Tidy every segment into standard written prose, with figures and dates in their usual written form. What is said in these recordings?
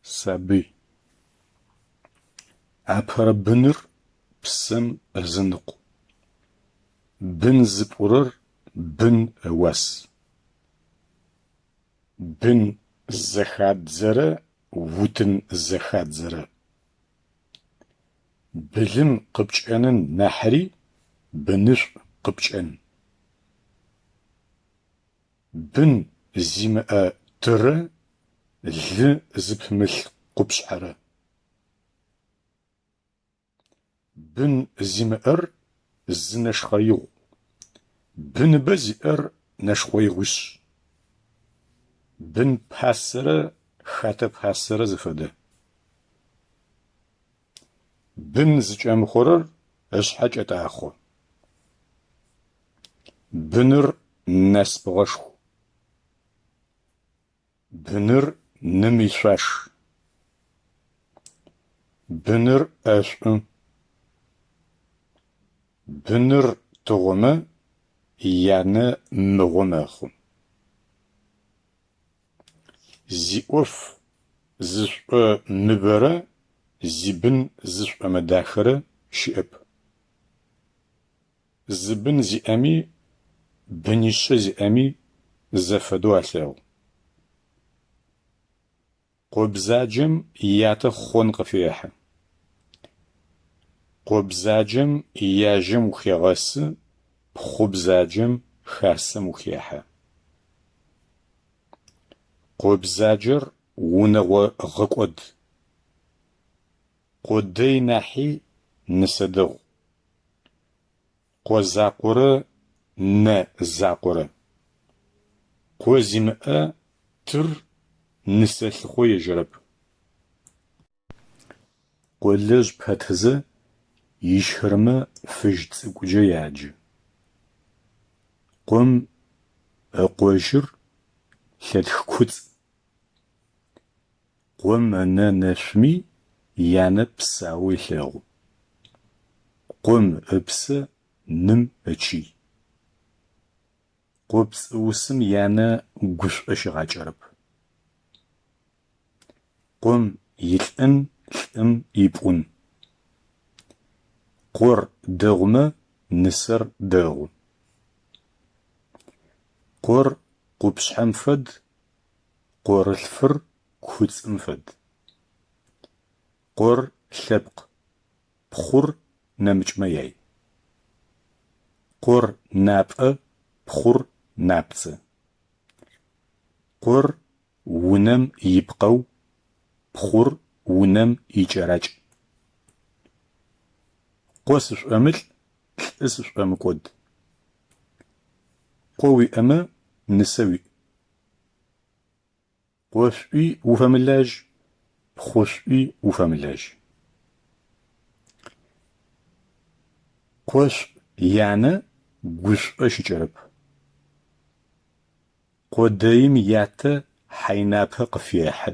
Сабый. Апэрэ быныр псэм ызыныкъу. Бын зыпӏурэр бын ыуас. Бын зэхадзэрэ утын зэхадзэрэ. Былым къыпкӏэным нахьри бынышӏу къыпкӏэн. Бын зимыӏэ тырэ лы зыпымылъ къупшъхьэрэ. Бын зимыӏэр зы нэшхъэигъу, быныбэ зиӏэр нэшхъоигъуишъ. Бын пасэрэ хатэ пасэрэ зэфэдэ. Бын зыкӏэмыхъорэр ышъхьэ кӏэтӏахъо. Быныр насыпыгъэшху. Быныр ным ишъуаш. Быныр ӏэшӏу. Быныр тыгъомэ, янэ мыгъо мэхъу. Зиӏоф зышӏомыбэрэ зибын зышӏомыдахэрэ щыӏэп. Зы бын зиӏэми бынишъэ зиӏэми зэфэдэу алъэгъу. Къо бзаджэм ятэ хъон къыфехьы. Къо бзаджэм яжьэм ухегъэсы, пхъу бзаджэм хасэм ухехьэ. Къо бзаджэр унэгъо гъэкӏод. Къо дэй нахьи нысэ дэгъу. Къо закъорэ нэ закъорэ. Къо зимыӏэ тыр нысэ лъыхъо ежьэрэп. Къолэжъ пэтызэ ищырмэ Фыжь цӏыкӏукӏэ яджэ. Къом ыкъожьыр лъэтх куцӏ. Къом ынэ нэшъуми янэ псаоу елъэгъу. Къом ыпсэ ным ычый. Къо пцӏыусым янэ гушӏо щигъакӏэрэп. Къом илӏын лӏым ипӏун. Къор дэгъумэ нысэр дэгъу. Къор къупшъхьэм фэд, къорылъфыр куцӏым фэд. Къор лъэпкъ, пхъур нэмыкӏмэ яй. Къор напӏэ, пхъур напцэ. Къор унэм ипкъэу, пхъур унэм икӏэракӏ. Къо сышӏомылӏ, лӏы сышӏомыкӏод. Къо уиӏэмэ, нысэ уиӏ. Къошӏуи уфэмылажь, пхъушӏуи уфэмылажь. Къошӏу янэ гушӏо щыкӏэрэп. Къо дэим ятэ хьайнапэ къыфехьы.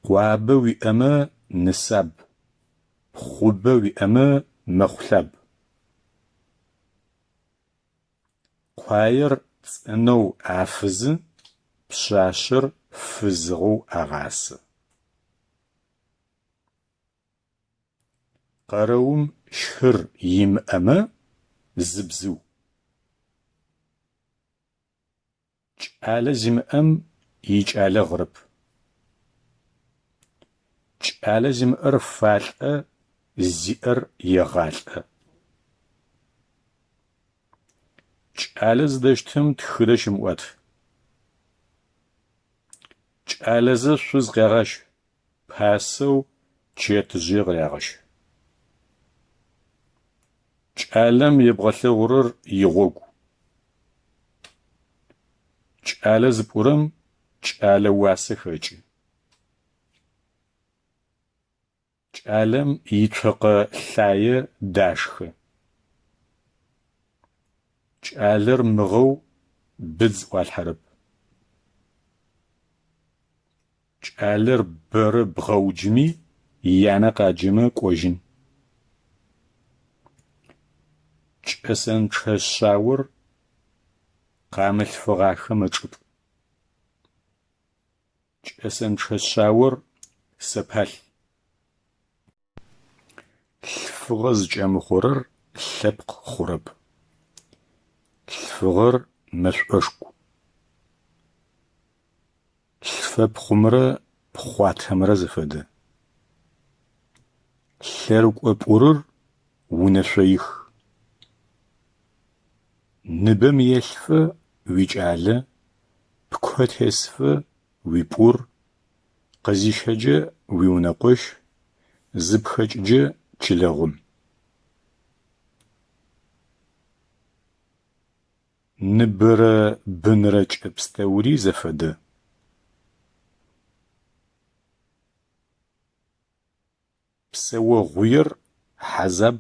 Къуабэ уиӏэмэ нысаб, пхъубэ уиӏэмэ мэхъулъаб. Къуаер цӏынэу афызы, пшъашъэр фызыгъэу агъасэ. Къэрэум щыр имыӏэмэ, зы бзыу. Кӏалэ зимыӏэм икӏалэ гъырэп. Кӏалэ зимыӏэр фалӏэ, зиӏэр егъалӏэ. Кӏалэ зыдэщтым тхыдэ щымыӏуат. Кӏалэзэ шъуз къягъащ, пасэу чэтжъые къырягъэщ. Кӏалэм ебгъэлъэгъурэр игъогу. Кӏалэ зыпӏурэм кӏалэ уасэ хэкӏы. Кӏалэм ицокъэ лъае дашхы. Кӏалэр мыгъэу быдз ӏуалъхьэрэп. Кӏалэр бэрэ бгъэуджыми, янэ къаджэмэ кӏожьын. Кӏэсэнчъэ шъаор къамылъфыгъахэм ычӏыпӏ. Кӏэсэнчъэ шъаор сэпалъ. Лъфыгъэ зыкӏэмыхъурэр лъэпкъ хъурэп. Лъфыгъэр мэшӏошху. Лъфэпхъумрэ пхъуатэмрэ зэфэдэ. Лъэрыкӏо пӏурыр унэшъоих. Ныбэм елъфэ уикӏалэ, пко тесыфэ уипӏур, къызищэкӏэ уиунэкъощ, зыпхэкӏыджэ чылэгъун. Ныбэрэ бынрэкӏэ пстэури зэфэдэ. Псэогъуер хьазаб,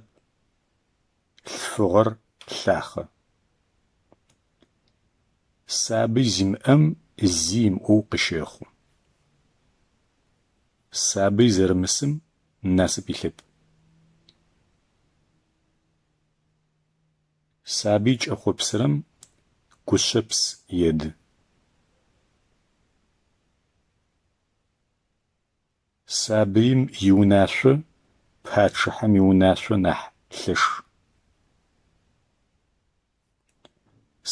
лъфыгъэр лъахъэ. Сабый зимыӏэм зи имыӏэу къыщэхъу. Сабый зэрымысым насып илъэп. Сабый кӏэхъопсырэм кушъэпс еды. Сабыим иунашъо пачъыхьэм иунашъо нахь лъэш.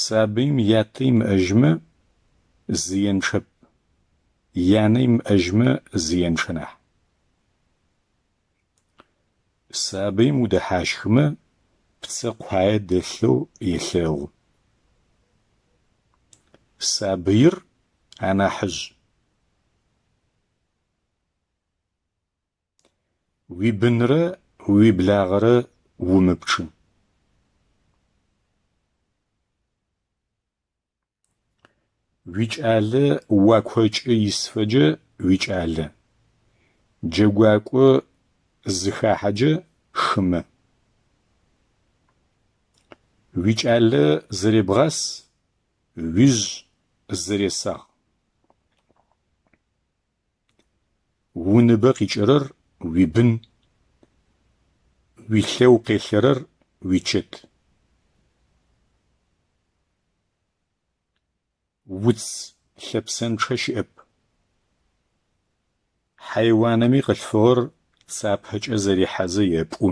Сабыим ятэ имыӏэжьмэ зыенчъэп, янэ имыӏэжьмэ зыенчъэ нахь. Сабыим удэхьащхымэ пцэ къуае дэлъэу елъэгъу. Сабыир анахьыжъ. Уибынрэ уиблагъэрэ умыпчъы. Уикӏалэ уакокӏы исыфэкӏэ уикӏалэ, джэгуакӏо зыхахьэкӏэ хымэ. Уикӏалэ зэребгъас, уижъ зэресагъ. Уныбэ къикӏырэр уибын, уилъэу къелъэрэр уичэт. Уц лъэпсэнчъэ щыӏэп. Хьайуанэми къылъфыгъэр цапэкӏэ зэрихьэзэ епӏу.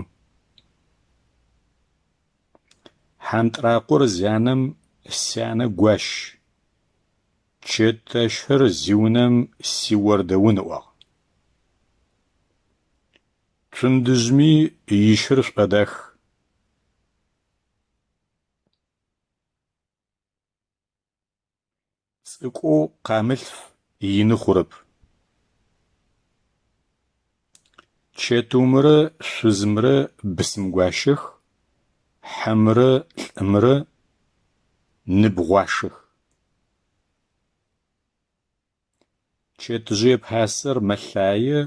Хьантӏракъор зянэм сянэ гуащ, Чэтэщыр зиунэм сиордэун ыӏуагъ. Цундыжъми ищыр шӏодах. Цӏыкӏоу къамылъф ины хъурэп. Чэтыумрэ шъузымрэ бысымгуащэх, хьэмрэ лӏымрэ ныбгъуашэх. Чэтжъые пасэр мэлъае,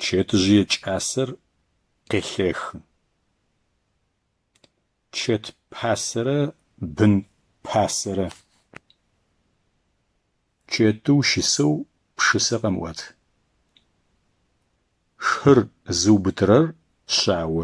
чэтжъые кӏасэр къелъэхы. Чэт пасэрэ бын пасэрэ. Чэтыу щысэу пшысэ къэмыӏуат. Шыр зыубытырэр шъао.